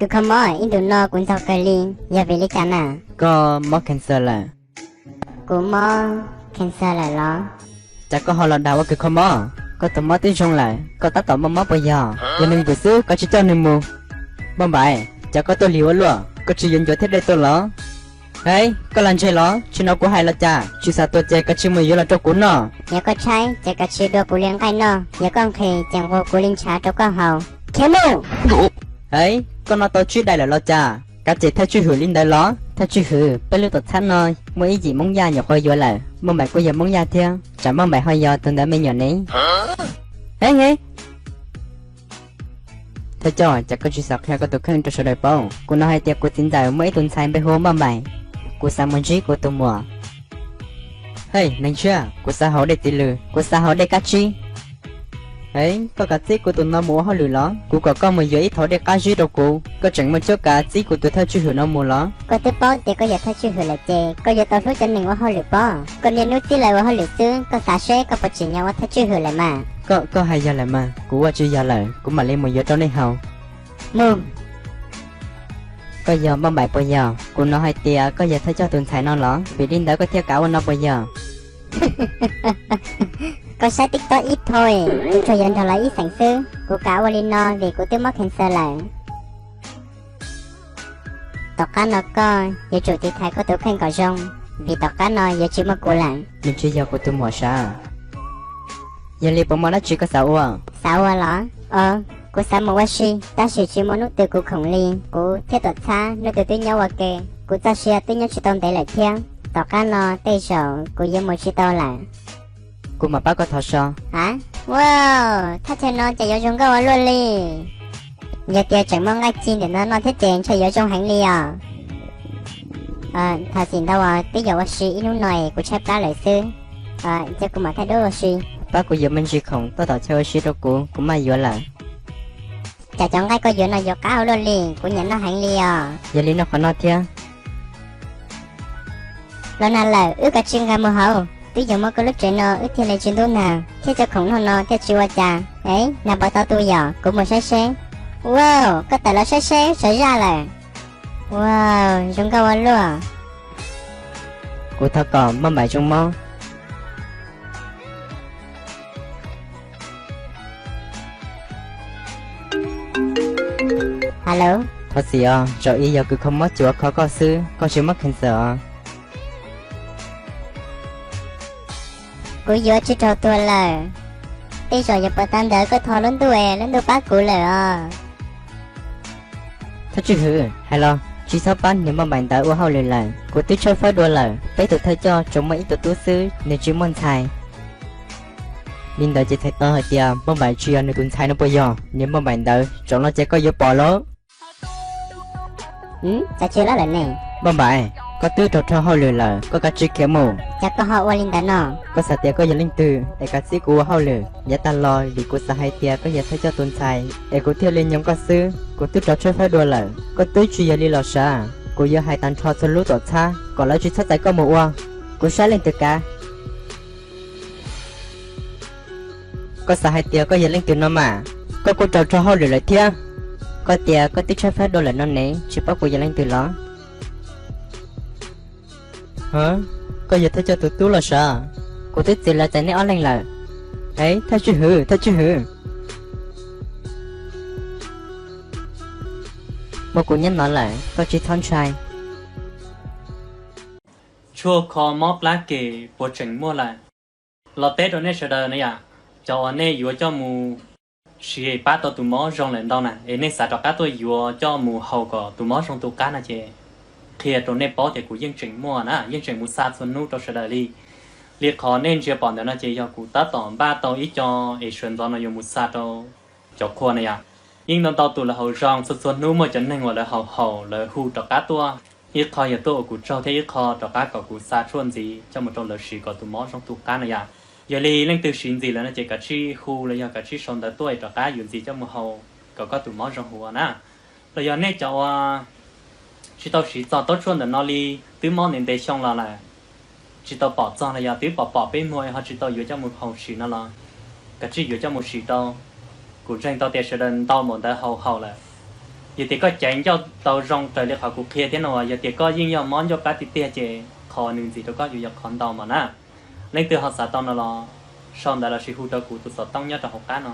Kws kho mob, ib ntus no kuv ntxaug kawg li, yog vim li cas na? Koj mob cancer lawm. Kuv mob cancer lawm los? Cas koj ho los dag ua kws kho mob? Koj tus mob twb zoo lawm, koj tab tom muaj mob puas yog? Yog nws ntxim xwb koj tsis coj nws mus. Maj Npaim, cas koj tuaj lig ua luaj, koj tsis yuav ncuav thiab dej tuaj los? Hej, koj lam ntseg los? Tsis hnov kuv hais los cas? Tsis xav tuag ces kav tsij mus yuav los rau kuv noj. Yog koj tshaib ces kav tsij dua kuv li nqaij noj, yog koj nqhis ces nqua kuv li ntshav rau koj haus. Khiav mus! Hej, koj noj tau tsib daim lawm los cas? Kav tsij thawj tswj hwm li ntawd los? Thawj tswj hwm, peb lub tuam txhab no muaj ib yim Hmoob Yaj nyuam qhuav yuav lawm, Maj Npaim kuj yog Hmoob Yaj thiab, tsam Maj Npaim ho yog tus ntawd me nyuam ne. Hej, hej, thawj coj, cas koj tsis xav qhia koj tus kheej rau sawv daws paub? Kuv hnov hais tias kuv txiv ntxawm muaj ib tug ntxhais npe hu Maj Npaim, kuv xav mus ntsib kuv tus muam. Hej, neeg tshiab, kuv xav haus dej txiv lws, kuv xav haus dej kab tsib. Hej, koj kav txib kuv tus no mus ua hauj lwm los? Kuv kom koj mus yuav ib thau dej qab zib rau kuv, koj tseem muaj cuab kav txib kuv tus thawj tswj hwm no mus los? Koj twb paub tias koj yog thawj tswj hwm lawm ces koj yuav tau hlub cov neeg ua hauj lwm pob. Koj niaj hnub txib lawv ua hauj lwm xwb, koj xav seb koj puas tsim nyog ua thawj tswj hwm lawm mas. Koj, koj hais yog lawm mas, kuv ua tsis yog lawm, kuv mam li mus yuav rau nej haus. Mus! Koj yog Maj Npaim puas yog? Kuv hnov hais tias koj yog thawj coj tus ntxhais no los, vim li ntawd koj thiaj kav ua no puas yog? Koj saib TikTok ib tho, kuv tsuas yog nrog lawv ib xeem xwb, kuv kav ua li no vim kuv twb mob cancer lawm. Tom qab no koj yuav tsum tiv thaiv koj tus kheej kom zoo, vim tom qab no yuav tsis muaj kuv lawm. Nws tsis yog kuv tus muam sav. Yog li puas muaj dab tsi koj xav ua? Xav ua los? Os, kuv xav mus ua si, tab sis tsis muaj hnub twg kuv khoom li. Kuv thiab tuam txhab hnub twg twb nyob ua ke, kuv txoj sia twb nyob tsis tau ntev lawm thiab. Tom qab no tej zaum kuv yuav mus tsis tau lawm. Kuv mam pab koj thov so. A, wow, thaj chaw no cas yuav zoo nkauj ua luaj li. Yog tias tseem muaj nqaij ci ntawm no noj thiab ces ntshe yuav zoo heev li os. Thov txim ntau os, twb yog ua si ib hnub no es kuv tshaib plab lawm xwb. Cia kuv mam thaij duab ua si. Pab kuv yuav me ntsis khoom tab tom chaw ua si rau kuv, kuv maj yuav lawm. Cas cov nqaij koj yuav no yuav qab ua luaj li, kuv nyiam noj heev li os. Yog li noj qhov no thiab. Los nag lawm, wb kav tsij nqa mus hauv, twb yog muaj koj lub tsev no wb thiaj li tsis ntub nag, thiab cov khoom noj no thiaj tsis ua cas. Es nag puas tau tu yom? Kuv mus saib seb. Wow, koj tawm los saib seb sawv zaj lawm. Wow, zoo nkauj ua luaj. Kuv thov kom Maj Npaim zoo mob. Hello. Thov txim os, zaum ib yog kws kho mob cuav kho koj xwb, koj tsis mob cancer os. Kuv yuav tsis raug tuag lawm. Tej zaum yog puas tas ntawd koj thov lub ntuj es lub ntuj pab kuv lawm os. Thawj tswj hwm, hais los tsis txhob pab niag Maj Npaim ntawd ua hauj lwm lawm, kuv twb tshawb fawb dua lawm. Peb tus thawj coj tsuas muaj ib tug tub xwb, nws tsis muaj ntxhais. Li ntawd ces txhais tau hais tias Maj Npaim tsis yog nws tus ntxhais no puas yog? Niag Maj Npaim ntawd, zaum no ces koj yuav pom lauj. Cas tsis lawm ne? Maj Npaim, koj twb raug rho hauj lwm lawm, koj kav tsij khiav mus. Cas koj ho ua li ntawd no? Koj xav tias koj yog leej twg es kav txib kuv ua hauj lwm? Yav tag los vim kuv xav hais tias koj yog thawj coj tus ntxhais es kuv thiaj li nyob koj xwb. Kuv twb rov tshawb fawb dua lawm, koj twb tsis yog li los sav. Kuv yuav hais tag nrho txhua lub tuam txhab kom lawv tsis txhob txais koj mus ua. Kuv saib leej twg kav. Koj xav hais tias koj yog leej twg no mas? Koj kuj raug rho hauj lwm lawm thiab. Koj tias koj twb tshawb fawb dua lawm no ne, tsis paub kuv yog leej twg los? Koj yog thawj coj tus tub los sav? Kuv twb txiv lawv txais nej ob leeg lawm. Hej, thawj tswj hwm, thawj tswj hwm, muaj kuv nyob no lawm, koj tsis txhob ntshai. Tshuaj kho mob plab kem puas tseem muaj lawm? Los teb rau nej sawv daws na yom, cov uas nej yuav coj mus siv pab tau tus mob zoo lawm ntau na, es nej xav rov qab tuaj yuav coj mus haus kom tus mob zoo tu qab no ces qhia rau nej paub tias kuv yeej tseem muaj na, yeej tseem mus xa txhua hnub rau sawv daws li. Li qhov nej ntsia pom ntawm no ces yog kuv tab tom npaj tau ib co es sawv ntxov no yuav mus xa rau cov qhua na yom. Yeej ntau ntau tus lawv haus zoo, txhua txhua hnub muaj cov neeg uas lawv haus haus lawv hu rov qab tuaj. Ib qho yog tuaj ua kuv tsaug thiab ib qho rov qab kom kuv xa tshuaj ntxiv coj mus rau lawv siv kom tus mob zoo tu qab na yom. Yog li leej twg siv ntxiv lawm no ces kav tsij hu los yog kav tsij sau ntawv tuaj es rov qab yuav ntxiv coj mus haus kom koj tus mob zoo huv na. Los yog nej cov uas tsis tau siv txog taub tshuaj ntawm no li, twb mob ntev ntev xyoo los lawm, tsis tau pom txog los yog twb pom pom peb muag ho tsis tau yuav coj mus haus siv no los kav tsij yuav coj mus siv rau. Kuv ntseeg tau tias sawv daws ntau npaum ntawd haus haus lawm. Yog tias koj caiv ncauj tau zoo raws li qhov kuv qhia thiab no, yog tias koj yeej yog mob ncauj plab tiag tiag ces qhov nws ntxiv rau koj yuav yog qhov ntau mas na. Leej twg ho xav tau no los sau ntawv lossis hu rau kuv tus xov tooj nyob rau hauv qab no.